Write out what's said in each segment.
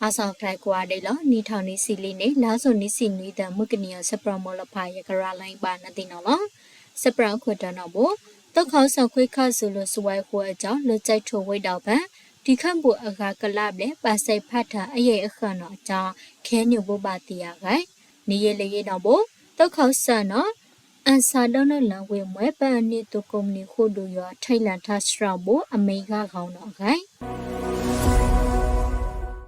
အစီၣ်ကျဲကွၢ်ဒဲးလီၤ. နံၣ်ထီၣ်နံၣ်ဆံလံန့ၣ် လါစိၤနံၣ်ဆံနွံသၢ မုၢ်ကနံၤအံၤ စဲးပြၢးမုၢ်လဖး ယကရၤလီၤဘၣ်နသ့ၣ်နီၣ်လီၤ. စဲးပြၢးအခိၣ်တီနီၣ်ဘိ, သုးခီၣ်စၢၣ်ခွ့ခၣ်စူၤလိာ်စုဝဲဃိအကၠီ လၢကၠဲးထိၣ်ဝ့ဒီးဖၣ် တံၤခၣ်ပူၤအဂၤကလးဘျဲၣ် ဘၣ်စဲးဖးထၢၣ်အယဲၢ်အဃၢၤနီၣ်အကၠီ ခဲအံၤနုာ်ဘိးဘၣ်တ့ၢ်အဂၤ နံၣ်ယဲၢ်လၢယဲၢ်နီၣ်ဘိ, သုးခီၣ်စၢၣ်နီၣ် အၣ်စၣ်ဒိၣ်နုၣ်လၢဝ့ၢ်မွဲ ပအၢၣ်နံၣ်သူကိးမုၢ်နံၤဃိၣ်ဒူးယီၤ ထံလၢၣ်ထါစှၤဘိ အမ့ၢ်ဂၤဂီၤနီၣ်အဂၤ နံၣ်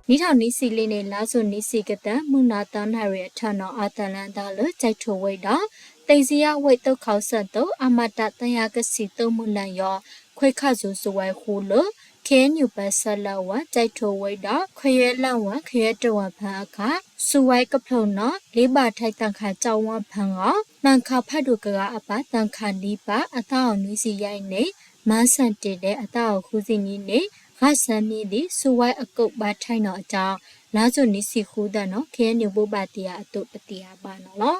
ထီၣ်နံၣ်ဆံလံန့ၣ် လါစိၤနံၣ်ဆံကတၢၢ် မုၢ်နၤသၢနၣ်ရံၣ်အထၢၣ်နီၣ် အီသလၢသီလၢ ကၠဲးထိၣ်ဝ့ဒီး သ့ၣ်စံယါဝ့ၢ်သုးခီၣ်စၢၣ်သိး အမတ သၢကယၤကဆံးသၢမုၢ်လၢ်ယီၤ ခွ့ခၣ်စူၤစုဝဲဃိလၢ ခဲအံၤနုာ်ပၢၢ်ဆၢလၢအဝဲ ကၠဲးထိၣ်ဝ့ဒီး ခယဲလၢ်ဝၣ် ခယဲတဝၢၢ်ဖၢၣ်အခါ စုဝဲကဖျိးနီၣ် လ့ဘၣ်ထဲသၣ်ခါကၠီဝါဖၢၣ်ဂီၤ သၣ်ခါဖးဒိၣ်ကဂၤအပၢ် သၣ်ခါလံပၢ် အသးအိၣ်နွံဆံယဲၢ်နံၣ် မၤစၢၤတ့ၢ်ဒဲး အသးအိၣ်ဃုဆံနွံနံၣ် ဂာ်စၢမံၤဒ်စုဝဲအကိးဘၣ်ထဲနီၣ်အကၠီ လါစိၤနံၣ်ဆံဃုသၢနီၣ် ခဲအံၤနုာ်ဘိးဘၣ်တ့ၢ်အသိးပတ့ၢ်အဘၣ်နီၣ်လီၤ.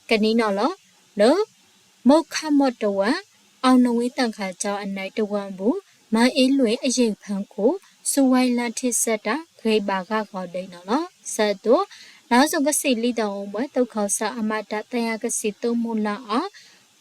ကနံၣ်နီၣ်လီၤ လၢ မိၢ်ခးမီၣ်တဝၢၣ် အီၣ်နဝံသၣ်ခါကၠီအနံၣ်တဝၢၣ်ပူၤ မၤအ့လွံၢ်အယံာ်ဖၢၣ်ခိၣ် စုဝဲလၢထံဆၢတၢ် ဂ့ၤဘၣ်ဂၤဂီၤဒဲးနီၣ်လီၤ. ဆၢအသိး လါစိၤကဆံးလံတၢ်အိၣ်မူ သုးခီၣ်စၢၣ် အမတ သၢကယၤကဆံးသၢမုၢ်လၢ်အီၤ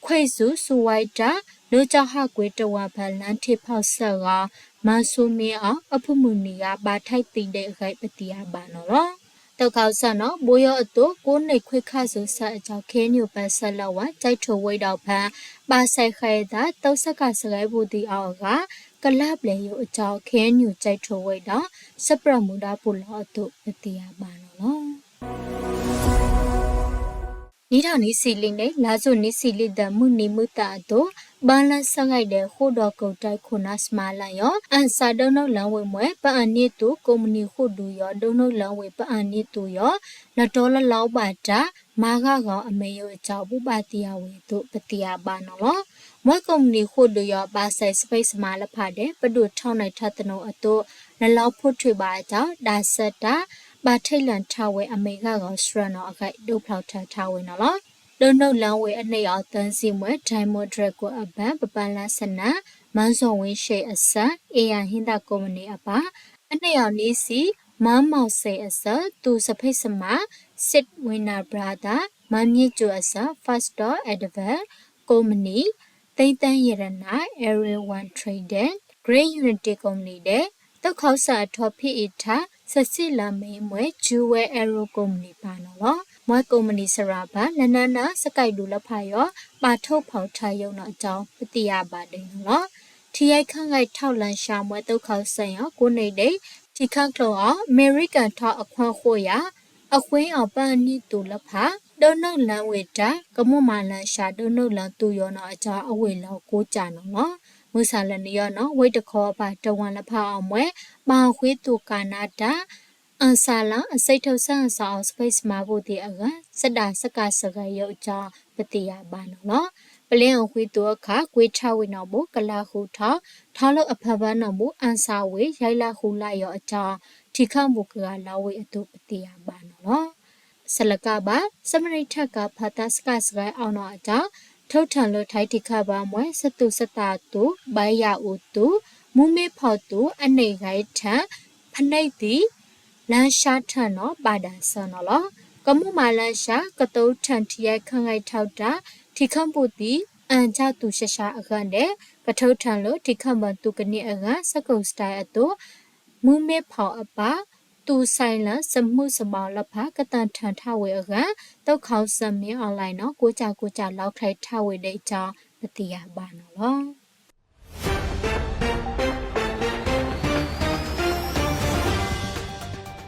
ခွ့စူၤစုဝဲတၢ် လၢကၠီဟးကွံာ်တဝၢၣ်ဖၢၣ်လၢထံဖီၣ်ဆၢဂီၤ မၤဆူမ့ၢ်အီၤ အဖုၣ်မုၢ်နံၤဂၤဘၣ်ထဲသံဒဲးအဂၤပတ့ၢ်အဘၣ်နီၣ်လီၤ. သုးခီၣ်စၢၣ်နီၣ် ဘိယီအသိး ကိးနံၣ်ခွ့ခၣ်စူၤဆၢအကၠီ ခဲအံၤနုာ်ပၢၢ်ဆၢလၢအဝဲ ကၠဲးထိၣ်ဝ့ဒီးဖၣ် ဘၣ်စဲးဃဲၤအသး သုးစကၤစဂဲၤပူၤသံအီၤအဂၤ ကလးဘျဲၣ်ယိာ်အကၠီ ခဲအံၤနုာ်ကၠဲးထိၣ်ဝ့ဒီး စဲးပြၢးမုၢ်ဒီပူၤလီၤအသိးပတ့ၢ်အဘၣ်နီၣ်လီၤ. နံၣ်ထီၣ်နံၣ်ဆံလံန့ၣ် လါစိၤနံၣ်ဆံလံသၢ မုၢ်နံၤမုၢ်သၣ်အသိး ဘၣ်လၢစးဂဲၤဒဲးဃိၣ်ဒီးကိးတၢ်ခိၣ်နၢ် စမၤလၢ်ယီၤ အၣ်စၣ်ဒိၣ်နုၣ်လၢဝ့ၢ်မွဲ ပအၢၣ်နံၣ်သူကိးမုၢ်နံၤဃိၣ်ဒူးယီၤ ဒိၣ်နုၣ်လၢဝ့ၢ်ပအၢၣ်နံၣ်သူယီၤ လီၤတီလီၤလီၤဘၣ်တၢ် မၤဂၤဂီၤအမ့ၢ်ယိာ်အကၠီ ဘိးဘၣ်တ့ၢ်အဝဲအသိးပတ့ၢ်အဘၣ်နီၣ်လီၤ. မွဲကိးမုၢ်နံၤဃိၣ်ဒူးယီၤ ဘၣ်စဲးစပံးစမၤလၢဖးဒဲး ပဒိၣ်ထီၣ်နၢၣ်ထၢသနူအသိး လၢလီၤဖိးထွဲဘၣ်အကၠီ ဒၣ်စၢတၢ် ဘၣ်ထဲလၢထးဝဲအမ့ၢ်ဂၤဂီၤစှၤနီၣ်အဂၤ ဒိးဖျီၣ်ထၢထးဝဲနီၣ်လီၤ. ဒိၣ်နုၣ်လၢဝ့ၢ်အန့ၢ်အီၤသၢဆံမွဲ ဒၣ်မိၣ်ဒြဲၣ်ကိးအဘၢၣ် ပပၢ်လါစနၢၣ် မၤစီၣ်ဝ့ၣ်ရှ့အစၢၤ အ့ယၤဟ့သၣ်ကိးမုၢ်နံၤအပၢ် အန့ၢ်အီၤနွံဆံ မၤမီၣ်စ့အစၢၤ သူၣ်စပံးစမၤ စ့းဝ့နၢ်ဘြၤသၣ် မၤမံကၠိအစၢၤ First Door Advert ကိးမုၢ်နံၤ သ့သၢယဲၢ်ရနၣ် Area One Trading Great Unity ကိးမုၢ်နံၤဒဲး သုးခီၣ်စၢၣ်အထီၣ်ဖံးအံးထး စစံလၢမ့ၢ်မွဲ ကၠူဝဲ Arrow ကိးမုၢ်နံၤပၢ်နီၣ်လီၤ. မွဲကိးမုၢ်နံၤစရၣ်ပၢ် လၢနၤနၤ စကဲးဒူၣ်လၢဖးယီၤ ဘၣ်ထိၣ်ဖီၣ်ထးယိာ်နီၣ်အကၠီ ပတ့ၢ်အဘၣ်ဒဲးနီၣ်လီၤ. ထံယဲၢ်ခၢၣ်ဂဲၤထီၣ်လၢၡါမွဲသုးခီၣ်စၢၣ်ယီၤ ကိးနံၣ်ဒဲး ထံခၢၣ်ကျိအီၤ အမဲရကၤထီၣ်အခွၢ်ဃိးယၤ အဃ့အီၤပၢၣ်နံၣ်သူလၢဖး ဒိၣ်နုၣ်လၢဝ့ၢ်တၢ် ကမိၢ်မးလၢၡါ ဒိၣ်နုၣ်လၢသူယီၤနီၣ်အကၠီ အဝ့ၢ်လီၤကိးကၠၢ်နီၣ်လီၤ. မုၢ်ဆၣ်လၢနယီၢ်နီၣ် ဝ့ၢ်တခီအပၢ်တဝၢၣ်လၢဖးအီၤမွဲ ဘၣ်ဃ့သွံၣ်ကးနးတၢ် အၣ်စၣ်လၢအစံးထီၣ်ဆၢအစၢ်အီၤ စပံးစမၤပူၤသ့ၣ်အဂၤ စဒၣ်စကၤစဂဲၤယိာ်အကၠီ ပတ့ၢ်အဘၣ်နီၣ်လီၤ. ပလ့အီၤဃ့သွံၣ်အခါ ကွ့ထးဝံၤနီၣ်ဘိ ကလးဃုထီၣ် ထီလၢအဖၢဘၢနီၣ်ဘိ အၣ်စၣ်ဝ့ၢ် ယဲလးဃုလါယီၤအကၠီ ထံခၢၣ်ပူၤကရၤလီၤဝံၤအသိးပတ့ၢ်အဘၣ်နီၣ်လီၤ. စလကးဘၣ် စမရံထၢၣ်ကးဖးသးစကၤစဂဲၤအီၤနီၣ်အကၠီ ထိၣ်ထၢၣ်လၢထံထံးခၢၣ်ဘၢမွဲ စသူၣ်စသးသူၣ် ဘါယၤအူသူၣ် မူမ့ၢ်ဖီၣ်သူၣ် အန့ၢ်ဂဲၤထၢၣ် ဖနဲသံ လၢၡါထၢၣ်နီၣ် ဘၣ်ဒၣ်စၢနီၣ်လီၤ. ကမိၢ်မးလၢၡါ ကတိၤထၢၣ်ထံယဲၢ်ခၢၣ်ဂဲၤထီၣ်တၢ် ထံခၢၣ်ပူၤသံ အၣ်ကၠၢ်သူၣ်ရှါရှါအဂၤဒဲး ကထိၣ်ထၢၣ်လၢထံခၢၣ်ဘၢသူၣ်ကန့ၢ်အဂၤ စကိးစတဲအသိး မူမ့ၢ်ဖီၣ်အပၢ် သူၣ်စဲလၢ စမုၢ်စဘီလၢဖး ကသၣ်ထၢၣ်ထးဝံၤအဂၤ သုးခီၣ်စၢၣ်မ့ၢ်အီၣ်လဲၣ်နီၣ် ကိးကၠၢ်ကိးကၠၢ်လီၤချဲထးဝံၤဒဲးကၠီ ပတ့ၢ်အဘၣ်နီၣ်လီၤ.